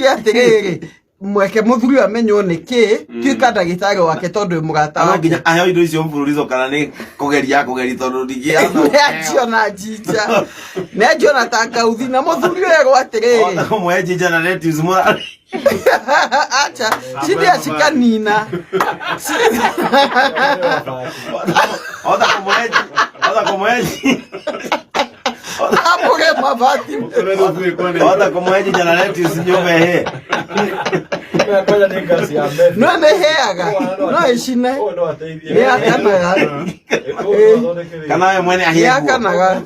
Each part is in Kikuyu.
Tuge atĩrĩrĩ, mweke mũthuri ũyũ amenywo nĩ kĩ, tuĩka ndagĩtarĩ wake tondũ wĩ mũrata No wake. nginya aheo indo icio mfululizo kana nĩ kũgeria kũgeria tondũ ndingĩana. Nĩanjiona njinja, nĩanjiona tangauthi, na mũthuri ũyũ erwo atĩrĩrĩ, Kũmũhe ginger na lettuce mũra. Acha, cithi acikanina. Ota kũmũhe ota kũmũhe Amũre mabati. Ota kũmũhe ginger na lettuce nyũmba ĩhĩe. Kwanja nĩ ngaci ya methane. No nĩhĩaga, no ĩcine. Ũyũ no ateithie. Nĩyakanaga. Ũyũ no athondeke wĩra. Kana we mwene ahĩe nguo. Nĩyakanaga.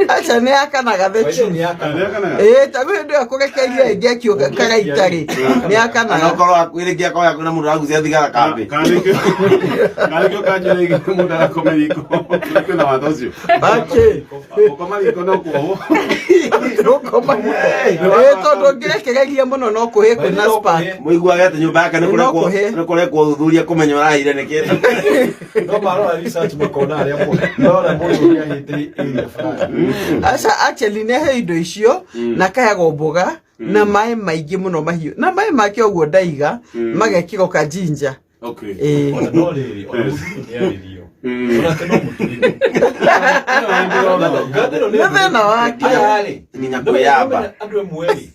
Acha, nĩyakanaga the By the way, truth. nĩyakanaga. Ĩĩ, ta rĩu hĩndĩ ĩyo kũrekereria ĩngĩ akiuga karaita rĩ, Kana nĩyakanaga. ũkorwo akuĩrĩkia koya kwĩna mũndũ ũragucia thigara kambĩ. Kana nĩkĩo kanjũ rĩngĩ mũndũ arakoma riko. Kwĩna watho ũcio. Akĩ. Gũkoma riko no kuohwo. Gũkoma. Ĩĩ, tondũ ũngĩrekereria mũno no kũhĩe kwĩna spark. Mũiguage atĩ nyũmba yake nĩ No kũrekwo kũhĩe. nĩ kũrekwo ũthuthuria kũmenya ũrahire nĩkĩ. No marora research makona arĩa marora mũndũ ũrĩa ahĩte area fulani. Aca, actually nĩ aheo indo icio na akaheagwo mboga na maĩ maingĩ mũno mahiũ, na maĩ make ũguo ndaiga magekĩrwo kajinja. Okay. Ĩĩ. Ona no rĩrĩ, ona mũthuri nĩ arĩrio. Onake no mũtũrĩre. Ngathĩro Nĩ thĩna wake. Aya rĩ, Nginya kwĩyamba. andũ amwe rĩ,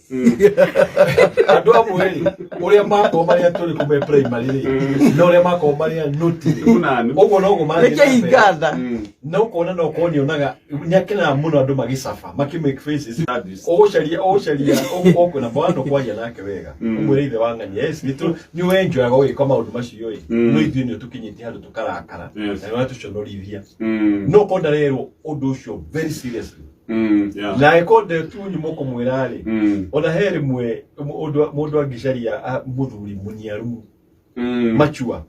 andũ amwe rĩ, ũrĩa makorwo marĩ atũrĩku me primary rĩ, na ũrĩa makorwo marĩ anũti rĩ, Mũnanu. ũguo noguo marathiĩ Nĩkĩ na mbere. hinganda. Na ũkona no ũkorwo nĩonaga nĩakenaga mũno andũ magĩcaba makĩ make faces, ũgũcaria ũgũcaria ũkwĩna mwana kwaria nake wega, ũmwĩre ithe wa ng'ania, yes, nĩ wenjoyaga ũgĩka maũndũ macio ĩ, no ithuĩ nĩ ũtũkinyĩtie handũ tũkarakara na nĩ ũratũconorithia. No ũkorwo ndarerwo ũndũ ũcio very seriously, na angĩkorwo ndetunyu mũkũmwĩra rĩ, ona he rĩmwe mũndũ angĩcaria mũthuri mũniaru machua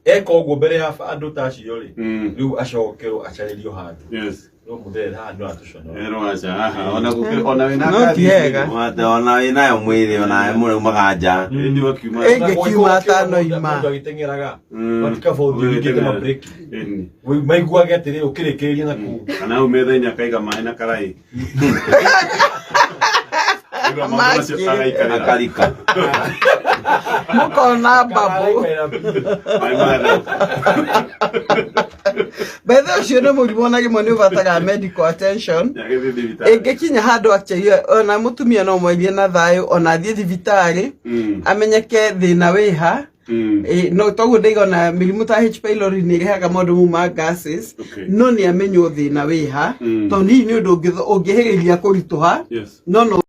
eka ũguo mbere ya andũ ta acio rĩ, rĩu acokerwo acarĩrio handũ. No mũthere haha no atũconora. Ero aca haha ona gũkĩrĩ ona wĩna No ngari ti hega. Wate ona wĩnayo mwĩrĩ ona mũraumaga nja. Ĩndĩ wakiuma. Ĩngĩkiuma atano ima. Mũndũ agĩteng'eraga matikaba Ũgĩteng'era. ũthiũrũrũkĩte mabreki Ĩni. maiguage atĩrĩ ũkĩrĩkĩrĩria na kũu. Kana hau metha-inĩ akaiga maĩ na karaĩ. Aigua maũndũ macio Makĩ. agaikarĩra. Akarika. Mũkona mbambu. Maĩ magatherũka. Bethe ũcio nĩ mũrimũ ona rĩmwe nĩ ũbataraga medical attention. Agĩthiĩ thibitarĩ. Ĩngĩkinya handũ actually ona mũtumia no mwarie na thayũ, ona athiĩ thibitarĩ amenyeke thĩna wĩha. Ĩ, no toguo ndaigona mĩrimũ ta H pylori nĩ ĩrehaga maũndũ mau ma gases. No nĩ amenywo thĩna wĩha, tondũ hihi nĩ ũndũ ũngĩhĩrĩria kũritũha. No no.